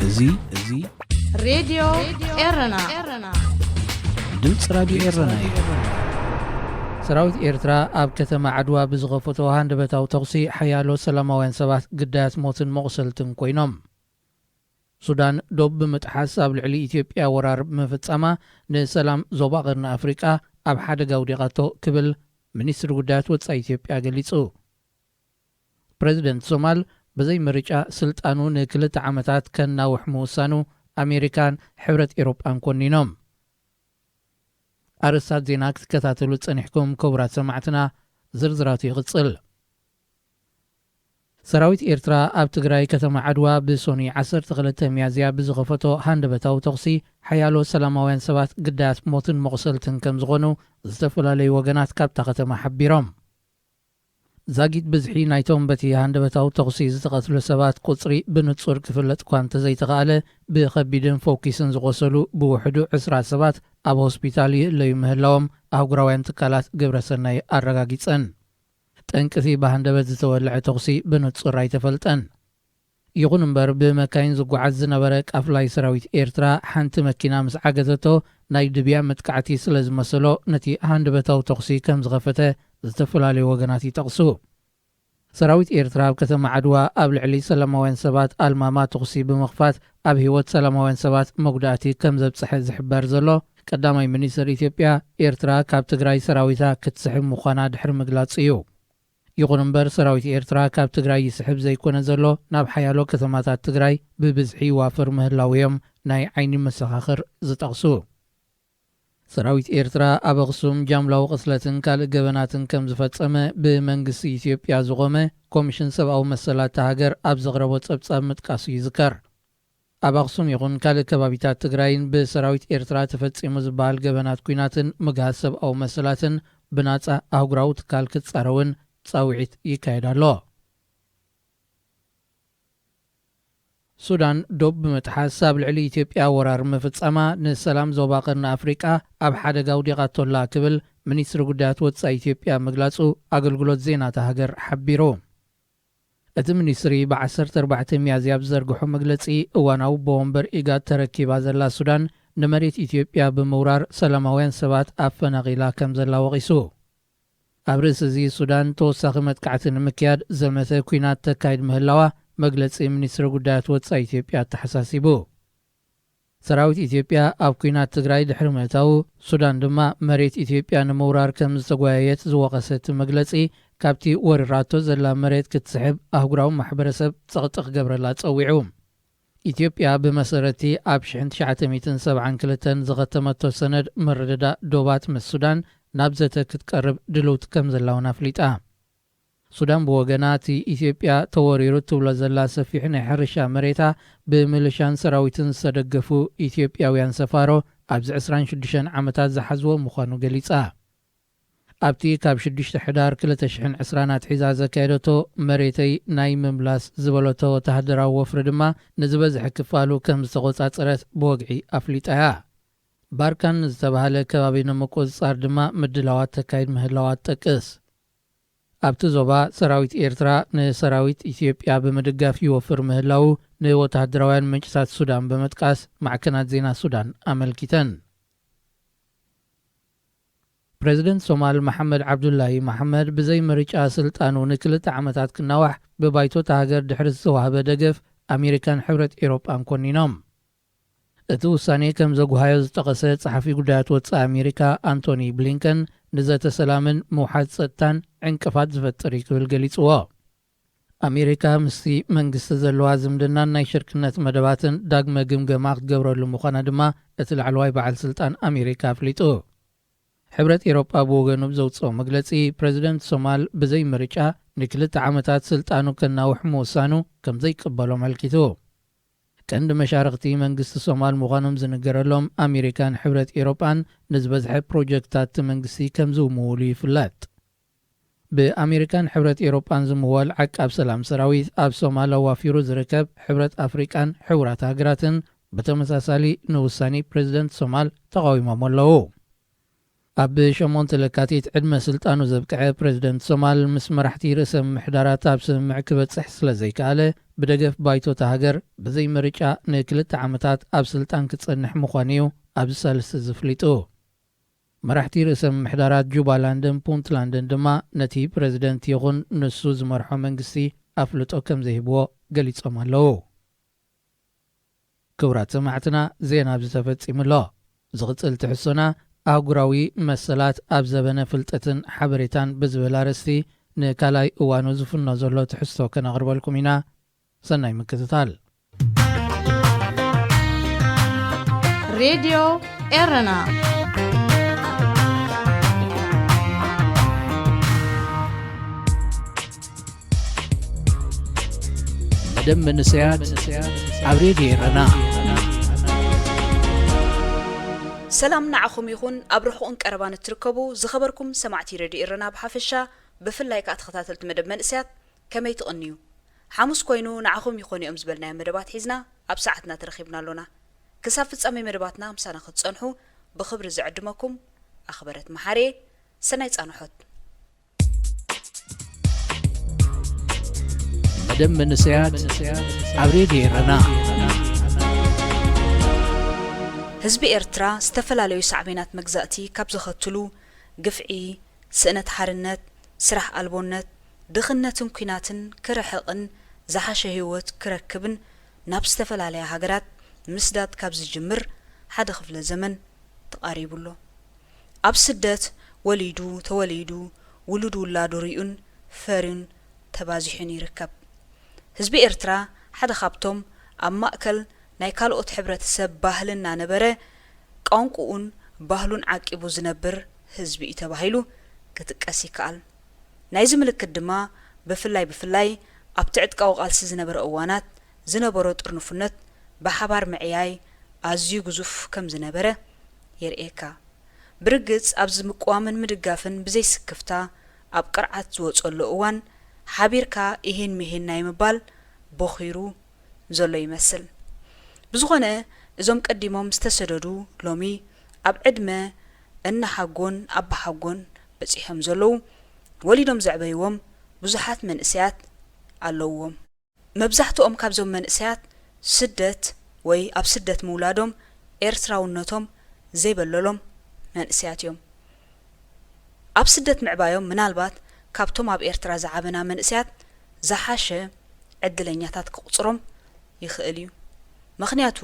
እዚ እዚ ሬድዮ ኤረና። ድምፂ ራድዮ ኤረና እዩ። ሰራዊት ኤርትራ ኣብ ከተማ ዓድዋ ብዝኸፈቶ ሃንደበታዊ ተኹሲ ሓያሎ ሰላማውያን ሰባት ግዳያት ሞትን መቑሰልትን ኮይኖም። ሱዳን ዶብ ብምጥሓስ ኣብ ልዕሊ ኢትዮጵያ ወራር ምፍጻማ ንሰላም ዞባ ቀርኒ ኣፍሪቃ ኣብ ሓደጋ ኣውዲቓቶ ክብል ሚኒስትሪ ጉዳያት ወጻኢ ኢትዮጵያ ገሊጹ። ፕረዚደንት ሶማል ብዘይ ምርጫ ስልጣኑ ንክልተ ዓመታት ከናውሕ ምውሳኑ ኣሜሪካን ሕብረት ኤውሮጳን ኮኒኖም። ኣርእስታት ዜና ክትከታተሉ ጸኒሕኩም ክቡራት ሰማዕትና፣ ዝርዝራቱ ይቕጽል። ሰራዊት ኤርትራ ኣብ ትግራይ ከተማ ዓድዋ ብሶኒ ዓሰርተ ክልተ ሚያዝያ ብዝኸፈቶ ሃንደበታዊ ተኹሲ ሓያሎ ሰላማውያን ሰባት ግዳያት ሞትን መቑሰልትን ከም ዝኾኑ ዝተፈላለዩ ወገናት ካብታ ከተማ ሓቢሮም። ዛጊት ብዝሒ ናይቶም በቲ ሃንደበታዊ ተኹሲ ዝተቐትሉ ሰባት ቁጽሪ ብንጹር ክፍለጥ እኳ እንተዘይተኻእለ፣ ብኸቢድን ፈኲስን ዝቖሰሉ ብውሕዱ ዕስራ ሰባት ኣብ ሆስፒታል ይእለዩ ምህላዎም ኣህጉራውያን ትካላት ግብረሰናይ ኣረጋጊጸን። ጠንቅቲ ብሃንደበት ዝተወልዐ ተኹሲ ብንጹር ኣይተፈልጠን። ይኹን እምበር፣ ብመካይን ዝጓዓዝ ዝነበረ ቃፍላይ ሰራዊት ኤርትራ ሓንቲ መኪና ምስ ዓገተቶ ናይ ድብያ መጥቃዕቲ ስለ ዝመሰሎ፣ ነቲ ሃንደበታዊ ተኹሲ ከም ዝኸፈተ ዝተፈላለዩ ወገናት ይጠቕሱ። ሰራዊት ኤርትራ ኣብ ከተማ ዓድዋ ኣብ ልዕሊ ሰላማውያን ሰባት ኣልማማ ተኹሲ ብምኽፋት ኣብ ህይወት ሰላማውያን ሰባት መጉዳእቲ ከም ዘብጽሐ ዝሕበር ዘሎ ቀዳማይ ሚኒስትር ኢትዮጵያ፣ ኤርትራ ካብ ትግራይ ሰራዊታ ክትስሕብ ምዃና ድሕሪ ምግላጹ እዩ። ይኹን እምበር፣ ሰራዊት ኤርትራ ካብ ትግራይ ይስሕብ ዘይኮነ ዘሎ፣ ናብ ሓያሎ ከተማታት ትግራይ ብብዝሒ ይዋፍር ምህላው እዮም ናይ ዓይኒ መሰኻኽር ዝጠቕሱ። ሰራዊት ኤርትራ ኣብ ኣኽሱም ጃምላዊ ቅትለትን ካልእ ገበናትን ከም ዝፈጸመ ብመንግስቲ ኢትዮጵያ ዝቖመ ኮሚሽን ሰብኣዊ መሰላት እታ ሃገር ኣብ ዘቕረቦ ጸብጻብ ምጥቃሱ ይዝከር። ኣብ ኣኽሱም ይኹን ካልእ ከባቢታት ትግራይን ብሰራዊት ኤርትራ ተፈጺሙ ዝበሃል ገበናት ኲናትን ምግሃስ ሰብኣዊ መሰላትን ብናጻ ኣህጉራዊ ትካል ክጻረ እውን ጻውዒት ይካየድ ኣሎ። ሱዳን ዶብ ብምጥሓስ ኣብ ልዕሊ ኢትዮጵያ ወራር ምፍጻማ ንሰላም ዞባ ቀርኒ ኣፍሪቃ ኣብ ሓደጋ ኣውዲቓቶ ኣላ ክብል ሚኒስትሪ ጉዳያት ወጻኢ ኢትዮጵያ ምግላጹ ኣገልግሎት ዜና እታ ሃገር ሓቢሩ። እቲ ሚኒስትሪ ብ ዓሰርተ ኣርባዕተ ሚያዝያ ኣብ ዝዘርግሖ መግለጺ፣ እዋናዊ ኣቦ ወንበር ኢጋድ ተረኪባ ዘላ ሱዳን ንመሬት ኢትዮጵያ ብምውራር ሰላማውያን ሰባት ኣፈናቒላ ከም ዘላ ወቒሱ። ኣብ ርእሲ እዚ፣ ሱዳን ተወሳኺ መጥቃዕቲ ንምክያድ ዘመተ ኲናት ተካይድ ምህላዋ መግለጺ ሚኒስትሪ ጉዳያት ወጻኢ ኢትዮጵያ ኣተሓሳሲቡ። ሰራዊት ኢትዮጵያ ኣብ ኲናት ትግራይ ድሕሪ ምእታዉ፣ ሱዳን ድማ መሬት ኢትዮጵያ ንምውራር ከም ዝተጓየየት ዝወቐሰ እቲ መግለጺ፣ ካብቲ ወሪራቶ ዘላ መሬት ክትስሕብ ኣህጉራዊ ማሕበረሰብ ጸቕጢ ክገብረላ ጸዊዑ። ኢትዮጵያ ብመሰረቲ ኣብ ሽሕን ትሽዓተ ሚእትን ሰብዓን ክልተን ዝኸተመቶ ሰነድ ምርድዳእ ዶባት ምስ ሱዳን ናብ ዘተ ክትቀርብ ድልውቲ ከም ዘላ እውን ኣፍሊጣ። ሱዳን ብወገና፣ እቲ ኢትዮጵያ ተወሪሩ ትብሎ ዘላ ሰፊሕ ናይ ሕርሻ መሬታ ብሚሊሻን ሰራዊትን ዝተደገፉ ኢትዮጵያውያን ሰፋሮ ኣብዚ ዕስራን ሽዱሽተን ዓመታት ዝሓዝዎ ምዃኑ ገሊጻ። ኣብቲ ካብ ሽዱሽተ ሕዳር ክልተ ሽሕን ዕስራን ኣትሒዛ ዘካየደቶ መሬተይ ናይ ምምላስ ዝበለቶ ወተሃደራዊ ወፍሪ ድማ፣ ንዝበዝሐ ክፋሉ ከም ዝተቖጻጸረት ብወግዒ ኣፍሊጣ እያ። ባርካን ዝተባህለ ከባቢ ንምቁጽጻር ድማ ምድላዋት ተካይድ ምህላዋ ትጠቅስ። ኣብቲ ዞባ፣ ሰራዊት ኤርትራ ንሰራዊት ኢትዮጵያ ብምድጋፍ ይወፍር ምህላዉ ንወተሃደራውያን ምንጭታት ሱዳን ብምጥቃስ፣ ማዕከናት ዜና ሱዳን ኣመልኪተን። ፕረዚደንት ሶማል መሓመድ ዓብዱላሂ መሓመድ ብዘይ ምርጫ ስልጣኑ ንክልተ ዓመታት ክናዋሕ ብባይቶ እታ ሃገር ድሕሪ ዝተዋህበ ደገፍ ኣሜሪካን ሕብረት ኤውሮጳን ኮኒኖም። እቲ ውሳኔ ከም ዘጉሃዮ ዝጠቐሰ ጸሓፊ ጉዳያት ወጻኢ ኣሜሪካ ኣንቶኒ ብሊንከን፣ ንዘተ ሰላምን ምውሓድ ጸጥታን ዕንቅፋት ዝፈጥር እዩ ክብል ገሊጽዎ። ኣሜሪካ ምስቲ መንግስቲ ዘለዋ ዝምድናን ናይ ሽርክነት መደባትን ዳግመ ግምገማ ክትገብረሉ ምዃና ድማ እቲ ላዕለዋይ በዓል ስልጣን ኣሜሪካ ኣፍሊጡ። ሕብረት ኤውሮጳ ብወገኑ ብዘውጽኦ መግለጺ፣ ፕረዚደንት ሶማል ብዘይ ምርጫ ንክልተ ዓመታት ስልጣኑ ከናውሕ ምውሳኑ ከም ዘይቅበሎ ኣመልኪቱ። ቀንዲ መሻርኽቲ መንግስቲ ሶማል ምዃኖም ዝንገረሎም ኣሜሪካን ሕብረት ኤውሮጳን፣ ንዝበዝሐ ፕሮጀክትታት እቲ መንግስቲ ከም ዝምውሉ ይፍለጥ። ብኣሜሪካን ሕብረት ኤውሮጳን ዝምወል ዓቃብ ሰላም ሰራዊት ኣብ ሶማል ኣዋፊሩ ዝርከብ ሕብረት ኣፍሪቃን ሕቡራት ሃገራትን ብተመሳሳሊ ንውሳኔ ፕረዚደንት ሶማል ተቓዊሞም ኣለዉ። ኣብ ሸሞንተ ለካቲት ዕድመ ስልጣኑ ዘብቅዐ ፕረዚደንት ሶማል ምስ መራሕቲ ርእሰ ምምሕዳራት ኣብ ስምምዕ ክበጽሕ ስለ ዘይከኣለ፣ ብደገፍ ባይቶ እታ ሃገር ብዘይ ምርጫ ንክልተ ዓመታት ኣብ ስልጣን ክጸንሕ ምዃኑ'ዩ ኣብዚ ሳልስቲ ዝፍሊጡ። መራሕቲ ርእሰ ምምሕዳራት ጁባላንድን ፑንትላንድን ድማ ነቲ ፕረዚደንት ይኹን ንሱ ዝመርሖ መንግስቲ ኣፍልጦ ከም ዘይህብዎ ገሊጾም ኣለዉ። ክቡራት ሰማዕትና፣ ዜና ኣብዚ ተፈጺሙ ኣሎ። ዝቕጽል ትሕዝቶና ኣህጉራዊ መሰላት ኣብ ዘበነ ፍልጠትን ሓበሬታን ብዝብል ኣርእስቲ ንካልኣይ እዋኑ ዝፍኖ ዘሎ ትሕዝቶ ከነቕርበልኩም ኢና። ሰናይ ምክትታል። ሬድዮ ኤረና። መደብ መንእሰያት ኣብ ሬድዮ ኤረና። ሰላም ንዓኹም ይኹን፣ ኣብ ርሑቕን ቀረባን እትርከቡ ዝኸበርኩም ሰማዕቲ ሬድዮ ኤረና ብሓፈሻ፣ ብፍላይ ከኣ ተኸታተልቲ መደብ መንእሰያት፣ ከመይ ትቕንዩ? ሓሙስ ኮይኑ ንዓኹም ይኾኑ እዮም ዝበልናዮም መደባት ሒዝና ኣብ ሰዓትና ተረኺብና ኣሎና። ክሳብ ፍጻሜ መደባትና ምሳና ክትጸንሑ ብኽብሪ ዝዕድመኩም ኣኽበረት መሓሪ። ሰናይ ጻንሖት። መደብ መንእሰያት ኣብ ሬድዮ ኤረና። ህዝቢ ኤርትራ ዝተፈላለዩ ሳዕቤናት መግዛእቲ ካብ ዘኸትሉ ግፍዒ፣ ስእነት ሓርነት፣ ስራሕ ኣልቦነት፣ ድኽነትን ኲናትን ክርሕቕን ዝሓሸ ህይወት ክረክብን ናብ ዝተፈላለያ ሃገራት ምስዳድ ካብ ዝጅምር ሓደ ክፍለ ዘመን ተቓሪቡ ኣሎ። ኣብ ስደት ወሊዱ፣ ተወሊዱ፣ ውሉድ ውላዱ ሪኡን ፈርዩን ተባዚሑን ይርከብ። ህዝቢ ኤርትራ ሓደ ካብቶም ኣብ ማእከል ናይ ካልኦት ሕብረተሰብ ባህሊ እናነበረ፣ ቋንቁኡን ባህሉን ዓቂቡ ዝነብር ህዝቢ እዩ ተባሂሉ ክጥቀስ ይከኣል። ናይዚ ምልክት ድማ ብፍላይ ብፍላይ ኣብቲ ዕጥቃዊ ቃልሲ ዝነበረ እዋናት ዝነበሮ ጥርንፉነት ብሓባር ምዕያይ ኣዝዩ ግዙፍ ከም ዝነበረ የርእየካ። ብርግጽ ኣብዚ ምቅዋምን ምድጋፍን ብዘይ ስክፍታ ኣብ ቅርዓት ዝወጸሉ እዋን ሓቢርካ ኢሂን ሚሂን ናይ ምባል ቦኺሩ ዘሎ ይመስል። ብዝኾነ እዞም ቀዲሞም ዝተሰደዱ ሎሚ ኣብ ዕድመ እናሓጎን ኣባሓጎን በጺሖም ዘለዉ ወሊዶም ዘዕበይዎም ብዙሓት መንእሰያት ኣለውዎም። መብዛሕትኦም ካብዞም መንእሰያት ስደት ወይ ኣብ ስደት ምውላዶም ኤርትራውነቶም ዘይበለሎም መንእሰያት እዮም። ኣብ ስደት ምዕባዮም ምናልባት ካብቶም ኣብ ኤርትራ ዝዓበና መንእሰያት ዝሓሸ ዕድለኛታት ክቑጽሮም ይኽእል እዩ። ምኽንያቱ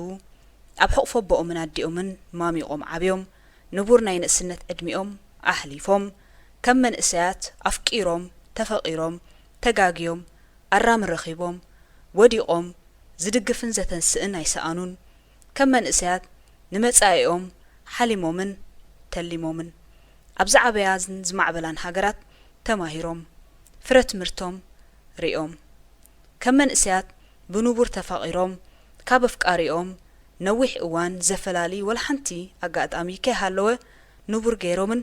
ኣብ ሕቑፎ ኣቦኦምን ኣዲኦምን ማሚቖም ዓብዮም፣ ንቡር ናይ ንእስነት ዕድሚኦም ኣሕሊፎም፣ ከም መንእሰያት ኣፍቂሮም፣ ተፈቒሮም፣ ተጋግዮም፣ ኣራሚ ረኺቦም፣ ወዲቖም፣ ዝድግፍን ዘተንስእን ኣይሰኣኑን። ከም መንእሰያት ንመጻኢኦም ሓሊሞምን ተሊሞምን። ኣብ ዝዓበያን ዝማዕበላን ሃገራት ተማሂሮም፣ ፍረ ትምህርቶም ሪኦም። ከም መንእሰያት ብንቡር ተፋቒሮም፣ ካብ ኣፍቃሪኦም ነዊሕ እዋን ዘፈላሊ ወላ ሓንቲ ኣጋጣሚ ከይሃለወ ንቡር ገይሮምን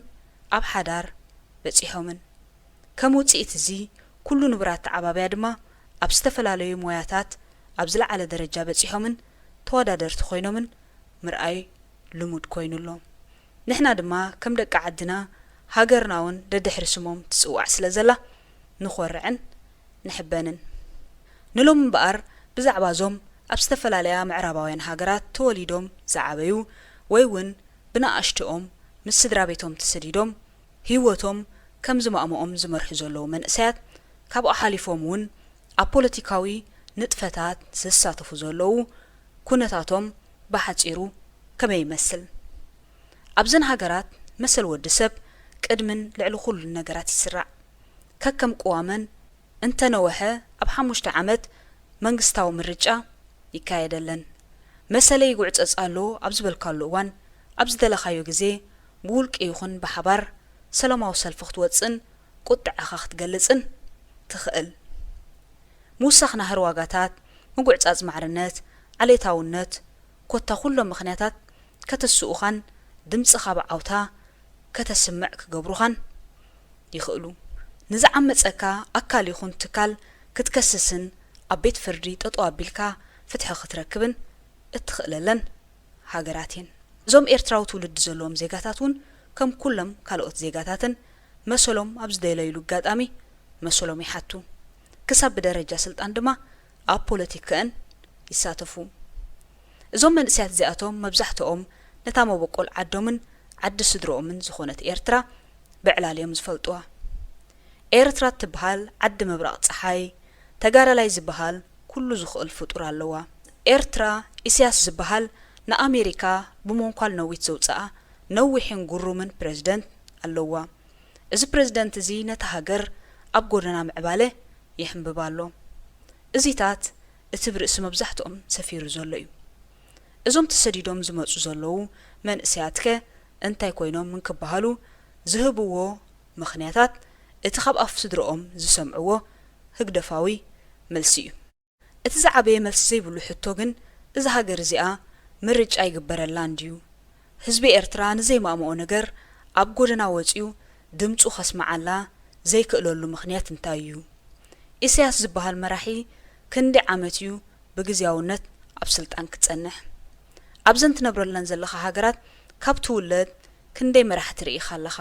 ኣብ ሓዳር በጺሖምን። ከም ውጽኢት እዚ ኩሉ ንቡር ኣተዓባብያ ድማ ኣብ ዝተፈላለዩ ሞያታት ኣብ ዝለዓለ ደረጃ በጺሖምን ተወዳደርቲ ኮይኖምን ምርኣይ ልሙድ ኮይኑ ኣሎ። ንሕና ድማ ከም ደቂ ዓድና ሃገርና እውን ደድሕሪ ስሞም ትጽዋዕ ስለ ዘላ ንኾርዕን ንሕበንን። ንሎሚ እምበኣር ብዛዕባ እዞም ኣብ ዝተፈላለያ ምዕራባውያን ሃገራት ተወሊዶም ዝዓበዩ ወይ እውን ብንኣሽትኦም ምስ ስድራ ቤቶም ተሰዲዶም ህይወቶም ከም ዝማእምኦም ዝመርሑ ዘለዉ መንእሰያት ካብኡ ሓሊፎም እውን ኣብ ፖለቲካዊ ንጥፈታት ዝሳተፉ ዘለዉ ኩነታቶም ብሓጺሩ ከመይ ይመስል? ኣብዘን ሃገራት መሰል ወዲ ሰብ ቅድምን ልዕሊ ኩሉን ነገራት ይስራዕ። ከከም ቅዋመን እንተነወሐ ኣብ ሓሙሽተ ዓመት መንግስታዊ ምርጫ ይካየደለን። መሰለይ ይጉዕጸጽ ኣሎ ኣብ ዝበልካሉ እዋን ኣብ ዝደለኻዮ ግዜ ብውልቂ ይኹን ብሓባር ሰላማዊ ሰልፊ ክትወጽእን ቁጥዐኻ ክትገልጽን ትኽእል። ምውሳኽ ናህሪ ዋጋታት፣ ምጉዕጻጽ ማዕርነት፣ ዓሌታውነት፣ ኮታ ኩሎም ምኽንያታት ከተስኡኻን ድምጽኻ ብዓውታ ከተስምዕ ክገብሩኻን ይኽእሉ። ንዝዓመጸካ ኣካል ይኹን ትካል ክትከስስን ኣብ ቤት ፍርዲ ጠጠው ኣቢልካ ፍትሒ ክትረክብን እትኽእለለን ሃገራት እየን። እዞም ኤርትራዊ ትውልዲ ዘለዎም ዜጋታት እውን ከም ኩሎም ካልኦት ዜጋታትን መሰሎም ኣብ ዝደለይሉ ኣጋጣሚ መሰሎም ይሓቱ። ክሳብ ብደረጃ ስልጣን ድማ ኣብ ፖለቲካን ይሳተፉ። እዞም መንእሰያት እዚኣቶም መብዛሕትኦም ነታ መበቆል ዓዶምን ዓዲ ስድርኦምን ዝኾነት ኤርትራ ብዕላል እዮም ዝፈልጥዋ። ኤርትራ እትበሃል ዓዲ ምብራቕ ጸሓይ፣ ተጋዳላይ ዝበሃል ኩሉ ዝኽእል ፍጡር ኣለዋ። ኤርትራ፣ ኢሳያስ ዝበሃል ንኣሜሪካ ብመንኳል ነዊት ዘውጽኣ ነዊሕን ግሩምን ፕረዚደንት ኣለዋ። እዚ ፕረዚደንት እዚ ነታ ሃገር ኣብ ጎደና ምዕባለ ይሕንብባ ኣሎ። እዚታት እቲ ብርእሲ መብዛሕትኦም ሰፊሩ ዘሎ እዩ። እዞም ተሰዲዶም ዝመጹ ዘለዉ መንእሰያትከ እንታይ ኮይኖም እንክበሃሉ ዝህብዎ ምኽንያታት እቲ ካብ ኣፍ ስድርኦም ዝሰምዕዎ ህግደፋዊ መልሲ እዩ። እቲ ዝዓበየ መልሲ ዘይብሉ ሕቶ ግን እዛ ሃገር እዚኣ ምርጫ ይግበረላ እንድዩ? ህዝቢ ኤርትራ ንዘይማእምኦ ነገር ኣብ ጎደና ወጺኡ ድምጹ ከስምዓላ ዘይክእለሉ ምኽንያት እንታይ እዩ? ኢሳያስ ዝበሃል መራሒ ክንደይ ዓመት እዩ ብግዝያውነት ኣብ ስልጣን ክጸንሕ? ኣብዘን ትነብረለን ዘለኻ ሃገራት ካብ ትውለድ ክንደይ መራሕቲ ርኢኻ ኣለኻ?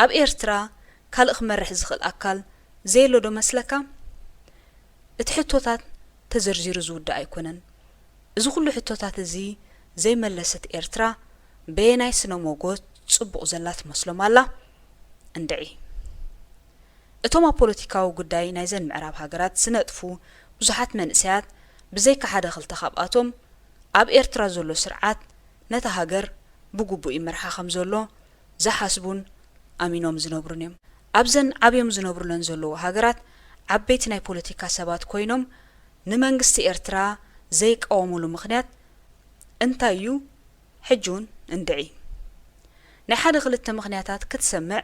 ኣብ ኤርትራ ካልእ ክመርሕ ዝኽእል ኣካል ዘየሎ ዶ መስለካ? እቲ ሕቶታት ተዘርዚሩ ዝውዳእ ኣይኮነን። እዚ ኩሉ ሕቶታት እዚ ዘይመለሰት ኤርትራ በየናይ ስነ ሞጎት ጽቡቕ ዘላ ትመስሎም ኣላ? እንድዒ። እቶም ኣብ ፖለቲካዊ ጉዳይ ናይዘን ምዕራብ ሃገራት ዝነጥፉ ብዙሓት መንእሰያት፣ ብዘይካ ሓደ ክልተ ካብኣቶም፣ ኣብ ኤርትራ ዘሎ ስርዓት ነታ ሃገር ብግቡእ ይመርሓ ከም ዘሎ ዝሓስቡን ኣሚኖም ዝነብሩን እዮም። ኣብዘን ዓብዮም ዝነብሩለን ዘለዉ ሃገራት ዓበይቲ ናይ ፖለቲካ ሰባት ኮይኖም ንመንግስቲ ኤርትራ ዘይቃወሙሉ ምኽንያት እንታይ እዩ? ሕጂ እውን እንድዒ። ናይ ሓደ ክልተ ምኽንያታት ክትሰምዕ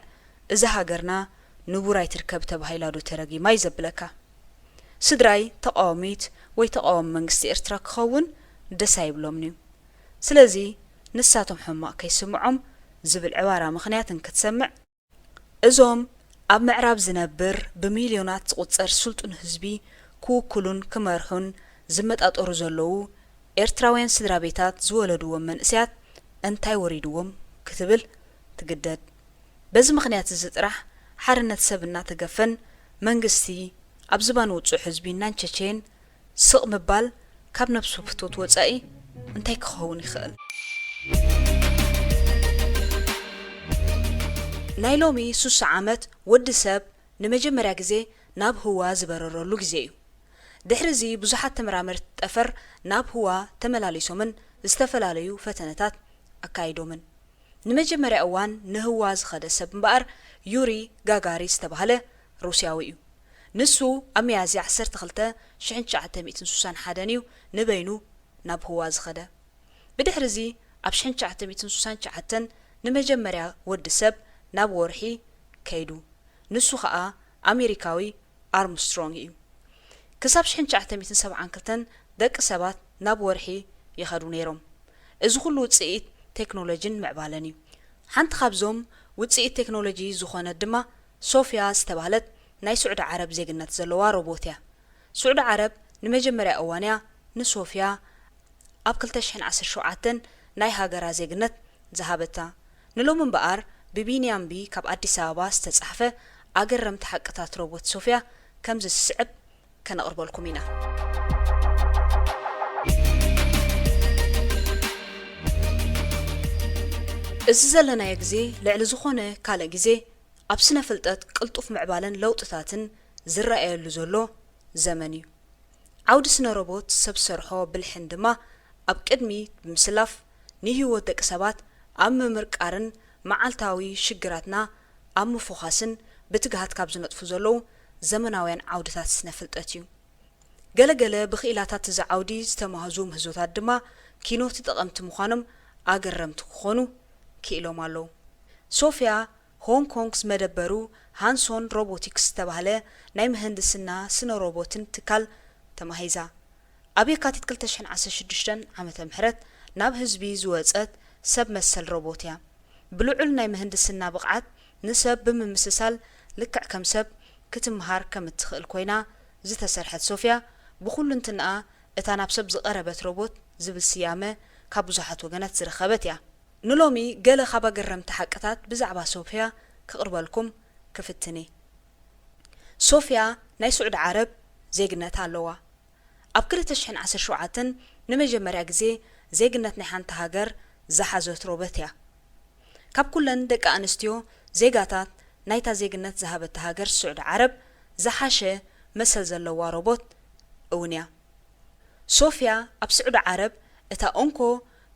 እዛ ሃገርና ንቡር ኣይትርከብ ተባሂላ ዶ ተረጊማ እዩ ዘብለካ። ስድራይ ተቃዋሚት ወይ ተቃዋሚ መንግስቲ ኤርትራ ክኸውን ደስ ኣይብሎምን እዩ። ስለዚ ንሳቶም ሕማቕ ከይስምዖም ዝብል ዕባራ ምኽንያት እንክትሰምዕ፣ እዞም ኣብ ምዕራብ ዝነብር ብሚልዮናት ዝቑጸር ስልጡን ህዝቢ ክውክሉን ክመርሑን ዝመጣጠሩ ዘለዉ ኤርትራውያን ስድራ ቤታት ዝወለድዎም መንእሰያት እንታይ ወሪድዎም ክትብል ትግደድ። በዚ ምኽንያት እዚ ጥራሕ ሓርነት ሰብ እናተገፈን መንግስቲ ኣብ ዝባን ውጹዕ ህዝቢ እናንቸቸየን ስቕ ምባል ካብ ነብሱ ፍትወት ወጻኢ እንታይ ክኸውን ይኽእል? ናይ ሎሚ ሱሳ ዓመት ወዲ ሰብ ንመጀመርያ ግዜ ናብ ህዋ ዝበረረሉ ግዜ እዩ። ድሕሪ እዚ ብዙሓት ተመራመርቲ ጠፈር ናብ ህዋ ተመላሊሶምን ዝተፈላለዩ ፈተነታት ኣካይዶምን። ንመጀመርያ እዋን ንህዋ ዝኸደ ሰብ እምበኣር ዩሪ ጋጋሪ ዝተባህለ ሩስያዊ እዩ። ንሱ ኣብ ሚያዝያ ዓሰርተ ክልተ ሽሕን ትሽዓተ ሚእትን ሱሳን ሓደን እዩ ንበይኑ ናብ ህዋ ዝኸደ። ብድሕሪ እዚ ኣብ ሽሕን ትሽዓተ ሚእትን ሱሳን ትሽዓተን ንመጀመርያ ወዲ ሰብ ናብ ወርሒ ከይዱ። ንሱ ኸኣ ኣሜሪካዊ ኣርምስትሮንግ እዩ። ክሳብ ሽሕን ትሽዓተ ሚእትን ሰብዓን ክልተን ደቂ ሰባት ናብ ወርሒ ይኸዱ ነይሮም። እዚ ኩሉ ውጽኢት ቴክኖሎጂን ምዕባለን እዩ። ሓንቲ ካብዞም ውጽኢት ቴክኖሎጂ ዝኾነት ድማ ሶፍያ ዝተባህለት ናይ ስዑዲ ዓረብ ዜግነት ዘለዋ ሮቦት እያ። ስዑዲ ዓረብ ንመጀመርያ እዋን እያ ንሶፍያ ኣብ ክልተ ሽሕን ዓሰርተ ሸውዓተን ናይ ሃገራ ዜግነት ዝሃበታ። ንሎሚ እምበኣር ብቢንያም ቢ ካብ ኣዲስ ኣበባ ዝተጻሕፈ ኣገረምቲ ሓቅታት ሮቦት ሶፍያ ከምዚ ዝስዕብ ከነቕርበልኩም ኢና። እዚ ዘለናዮ ግዜ ልዕሊ ዝኾነ ካልእ ግዜ ኣብ ስነ ፍልጠት ቅልጡፍ ምዕባለን ለውጥታትን ዝረኣየሉ ዘሎ ዘመን እዩ። ዓውዲ ስነ ሮቦት ሰብ ሰርሖ ብልሕን ድማ ኣብ ቅድሚ ብምስላፍ ንህይወት ደቂ ሰባት ኣብ ምምርቃርን መዓልታዊ ሽግራትና ኣብ ምፍዃስን ብትግሃት ካብ ዝነጥፉ ዘለዉ ዘመናውያን ዓውድታት ስነ ፍልጠት እዩ። ገለገለ ብኽኢላታት እዚ ዓውዲ ዝተማህዙ ምህዞታት ድማ ኪኖ ተጠቐምቲ ምዃኖም ኣገረምቲ ክኾኑ ክኢሎም ኣለዉ። ሶፍያ ሆንግ ኮንግ ዝመደበሩ ሃንሶን ሮቦቲክስ ዝተባህለ ናይ ምህንድስና ስነ ሮቦትን ትካል ተማሂዛ። ኣብ የካቲት ክልተ ሽሕን ዓሰርተ ሽዱሽተን ዓመተ ምህረት ናብ ህዝቢ ዝወጸት ሰብ መሰል ሮቦት እያ። ብልዑል ናይ ምህንድስና ብቕዓት ንሰብ ብምምስሳል ልክዕ ከም ሰብ ክትምሃር ከም እትኽእል ኮይና ዝተሰርሐት ሶፍያ፣ ብኹልንትንኣ እታ ናብ ሰብ ዝቐረበት ሮቦት ዝብል ስያመ ካብ ብዙሓት ወገናት ዝረኸበት እያ። ንሎሚ ገለ ካብ ኣገረምቲ ሓቅታት ብዛዕባ ሶፍያ ክቕርበልኩም ክፍትን እየ። ሶፍያ ናይ ስዑዲ ዓረብ ዜግነት ኣለዋ። ኣብ ክልተ ሽሕን ዓሰርተ ሸውዓተን ንመጀመርያ ግዜ ዜግነት ናይ ሓንቲ ሃገር ዝሓዘት ሮቦት እያ። ካብ ኩለን ደቂ ኣንስትዮ ዜጋታት ናይታ ዜግነት ዝሃበታ ሃገር ስዑዲ ዓረብ ዝሓሸ መሰል ዘለዋ ሮቦት እውን እያ። ሶፍያ ኣብ ስዑዲ ዓረብ እታ እንኮ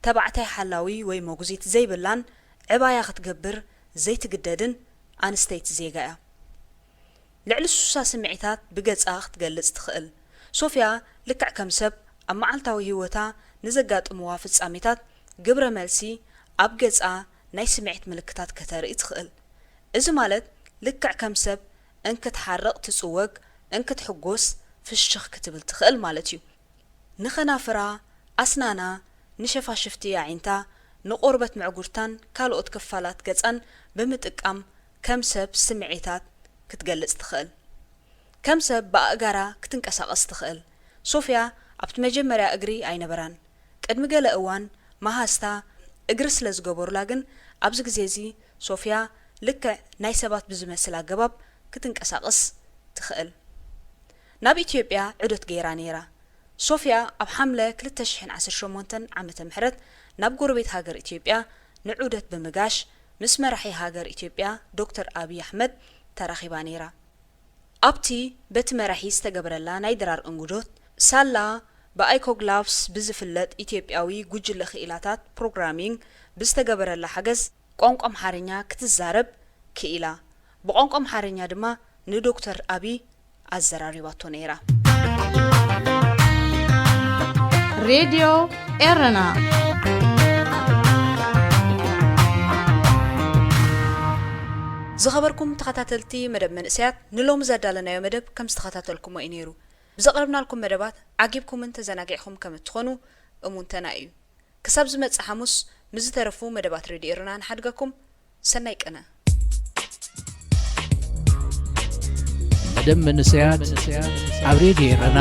ተባዕታይ ሓላዊ ወይ መጉዚት ዘይብላን ዕባያ ክትገብር ዘይትግደድን ኣንስተይቲ ዜጋ እያ። ልዕሊ ሱሳ ስምዒታት ብገጻ ክትገልጽ ትኽእል። ሶፍያ ልክዕ ከም ሰብ ኣብ መዓልታዊ ህይወታ ንዘጋጥምዋ ፍጻሜታት ግብረ መልሲ ኣብ ገጻ ናይ ስምዒት ምልክታት ከተርኢ ትኽእል። እዚ ማለት ልክዕ ከም ሰብ እንክትሓርቕ ትጽወግ፣ እንክትሕጎስ ፍሽኽ ክትብል ትኽእል ማለት እዩ። ንኸናፍራ፣ ኣስናና፣ ንሸፋሽፍቲ ኣዒንታ፣ ንቆርበት ምዕጉርታን ካልኦት ክፋላት ገጻን ብምጥቃም ከም ሰብ ስምዒታት ክትገልጽ ትኽእል። ከም ሰብ ብኣእጋራ ክትንቀሳቐስ ትኽእል። ሶፍያ ኣብቲ መጀመርያ እግሪ ኣይነበራን። ቅድሚ ገለ እዋን መሃዝታ እግሪ ስለ ዝገበሩላ ግን ኣብዚ ግዜ እዚ ሶፍያ ልክዕ ናይ ሰባት ብዝመስል ኣገባብ ክትንቀሳቐስ ትኽእል። ናብ ኢትዮጵያ ዑደት ገይራ ነይራ። ሶፍያ ኣብ ሓምለ ክልተ ሽሕን ዓሰርተ ሸሞንተን ዓመተ ምሕረት ናብ ጎረቤት ሃገር ኢትዮጵያ ንዑደት ብምጋሽ ምስ መራሒ ሃገር ኢትዮጵያ ዶክተር ኣብይ ኣሕመድ ተራኺባ ነይራ። ኣብቲ በቲ መራሒ ዝተገበረላ ናይ ድራር እንጉዶት ሳላ ብኣይኮግላቭስ ብዝፍለጥ ኢትዮጵያዊ ጉጅለ ክኢላታት ፕሮግራሚንግ ብዝተገበረላ ሓገዝ ቋንቋ ኣምሓርኛ ክትዛረብ ክኢላ። ብቋንቋ ኣምሓርኛ ድማ ንዶክተር ኣብይ ኣዘራሪባቶ ነይራ። ሬድዮ ኤረና ዝኸበርኩም ተኸታተልቲ መደብ መንእሰያት፣ ንሎሚ ዘዳለናዮ መደብ ከም ዝተኸታተልኩሞ እዩ ነይሩ። ብዘቕረብናልኩም መደባት ዓጊብኩምን ተዘናጊዕኹም ከም እትኾኑ እሙንተና እዩ። ክሳብ ዝመጽእ ሓሙስ ምስ ዝተረፉ መደባት ሬድዮ ኤረና ንሓድገኩም። ሰናይ ቅነ። መደብ መንእሰያት ኣብ ሬድዮ ኤረና።